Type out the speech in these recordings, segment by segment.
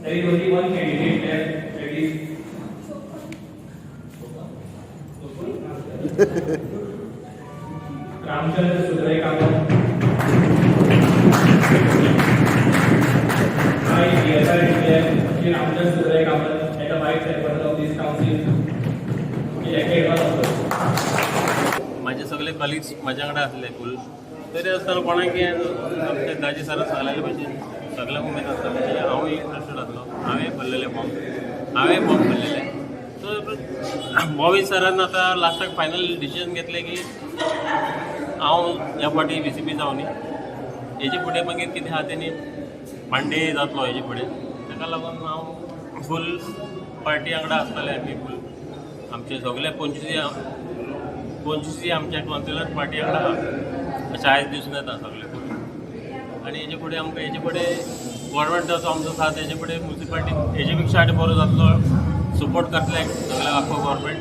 There is only one candidate left, that is Ramchandra Sudrai Kamat. I hereby declare Shri Ramchandra Sudrai Kamat as the vice chairperson of this council elected on office. माझे सगळे colleagues म्हाज्या वांगडा आसले फूल. तरी आसतना कोणाक आमच्या दाजी सरान सांगलेले भशेन सगळ्यांक उमेद आसता. म्हणजे हांवूय इंट्रस्टेड आसलो. हांवें भरलेले फॉर्म, हांवें फॉर्म भरलेले. तर मॉवीन सरान आतां लास्टाक फायनल डिसिजन घेतलें की हांव ह्या फावटी व्ही सी पी जावनी, हेजे फुडें मागीर कितें आहा तेणी पांडे जातलो हेजे फुडें. ताका लागून हांव फूल पार्टी वांगडा आसतले. आमी फूल आमचे सगळे 25 आमच्या कावन्सिलर पार्टी वांगडा आहा अशें आयज दिसून येता सगळे फूल. आनी हेजे फुडें आमकां हेजे फुडें गव्हर्मेंटाचो आमचो साथ, हेजे फुडें मुन्सिपालिटी हेजे पेक्षा आनी बरो जातलो. सपोर्ट करतले सगळे आख्खो गव्हर्मेंट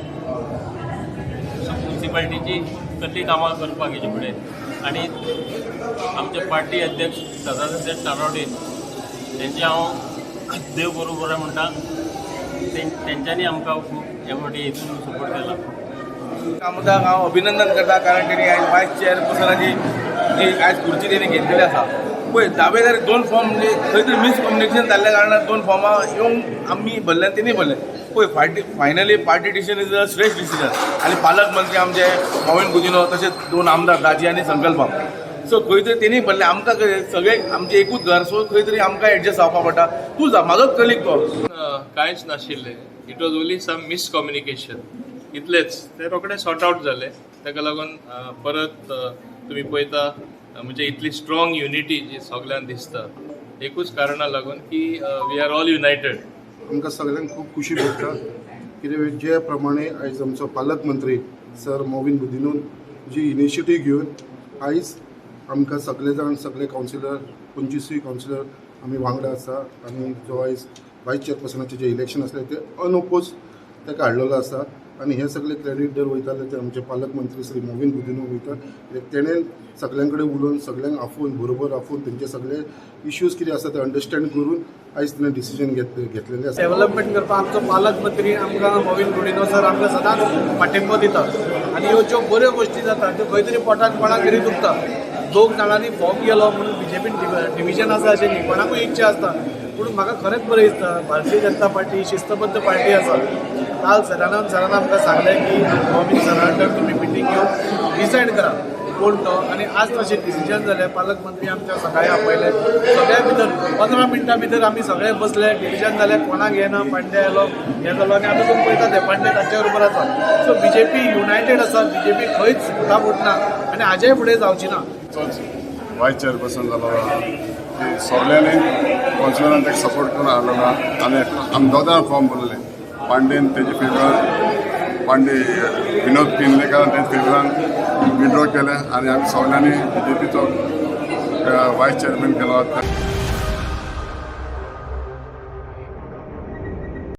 मुन्सिपालिटीची कसली कामां करपाक हेजे फुडें. आनी आमचे पार्टी अध्यक्ष सदानंद शेट तानावडे तेंचे हांव देव बरोबर बरें म्हणटा. तेंच्यांनी आमकां खूब हे फावटी हितून सपोर्ट केला. कामताक हांव अभिनंदन करता, कारण तेणी आयज वायस चेअरपर्सनाची जी आयज खुर्ची तेणी घेतलेली आसा. पळय, दावेदारी दोन फॉर्म, म्हणजे खंय तरी मिसकम्युनिकेशन जाल्ल्या कारणान दोन फॉर्मां येवंक आमी भरले आनी तेणी भरले. पळय, फाटी finally party decision is a श्रेश्ठ डिसिजन. आनी पालक मंत्री आमचे मॉवीन गुदिन्हो, तशेंच दोन आमदार दाजी आनी संकल्प. सो खंय तरी तेणी भरले. आमकां सगळे आमचें एकूच घर, सो खंय तरी आमकां एडजस्ट जावपा पडटा. तूं जा, म्हाजोच कलीग तो. कांयच नाशिल्लें. It was only some miscommunication, इतलेंच. ते रोखडे सॉर्ट आवट जाले. ताका लागून परत तुमी पळयता, म्हणजे इतली स्ट्रॉंग युनिटी जी सगल्यांक दिसता, एकूच कारणा लागून की we are all united. आमकां सगळ्यांक खूब खुशी भोगता, कित्याक जे प्रमाणे आयज आमचो पालकमंत्री सर मॉवीन गुदिन्होन जी इनिशिएटीव घेवन आयज आमकां सगळे जाण, सगळे कावन्सिलर, 25 कावन्सिलर आमी वांगडा आसा आनी जो आयज वायस चेअरपर्सनाचें जें इलेक्शन आसलें तें अनओपोज ताका हाडलेलो आसा. आनी हें सगळें क्रेडीट जर वयतालें तें आमचे पालकमंत्री श्री मॉवीन गुदिन्हो वयता, कित्याक तेणें सगळ्यां कडेन उलोवन, सगळ्यांक आफोवन, बरोबर आफोवन, तेंचे सगळे इश्यूज कितें आसा ते अंडरस्टँड करून आयज तेणें डिसिजन घेतलेलें आसा. डेव्हलपमेंट करपाक आमचो पालकमंत्री आमकां मॉवीन गुदिन्हो सर आमकां सदांच पाठिंबो दिता. आनी ह्यो ज्यो बऱ्यो गोश्टी जाता त्यो खंय तरी पोटान कोणाक तरी दुखता. दोग जाणांनी फॉर्म गेलो म्हणून बीजेपीन डिविजन आसा अशें न्ही, कोणाकूय इच्छा आसता. पूण म्हाका खरेंच बरें दिसता, भारतीय जनता पार्टी शिस्तबद्ध पार्टी आसा. काल सदानंद सरान आमकां सांगलें की मॉवीन सरा अंडर तुमी मिटींग घेवन डिसायड करा कोण तो. आनी आज तशें डिसिजन जालें. पालकमंत्री आमच्या सकाळी आपयले, सगळ्या भितर 15 मिनटां भितर आमी सगळे बसले, डिसिजन जालें. कोणाक येना, पांडे आयलो, हें जालो. आनी आतां तुमी पळयता ते पांडे तांच्या बरोबर आसा. सो बीजेपी युनायटेड आसा. बीजेपी खंयच फुटाफूट ना आनी हाजेय फुडें जावची ना. तोच वायस चेअरपर्सन जालो की सगळ्यांनी कावन्सिलरान ताका सपोर्ट करून हाडलो ना. आनी आमी दोगां फॉर्म भरले. पांडेन तेजे फेवरान, पांडे विनोद किर्लेकारान तेजे फेवरान विड्रॉ केलें आनी आमी सगळ्यांनी बीजेपीचो वायस चेअरमॅन केलो.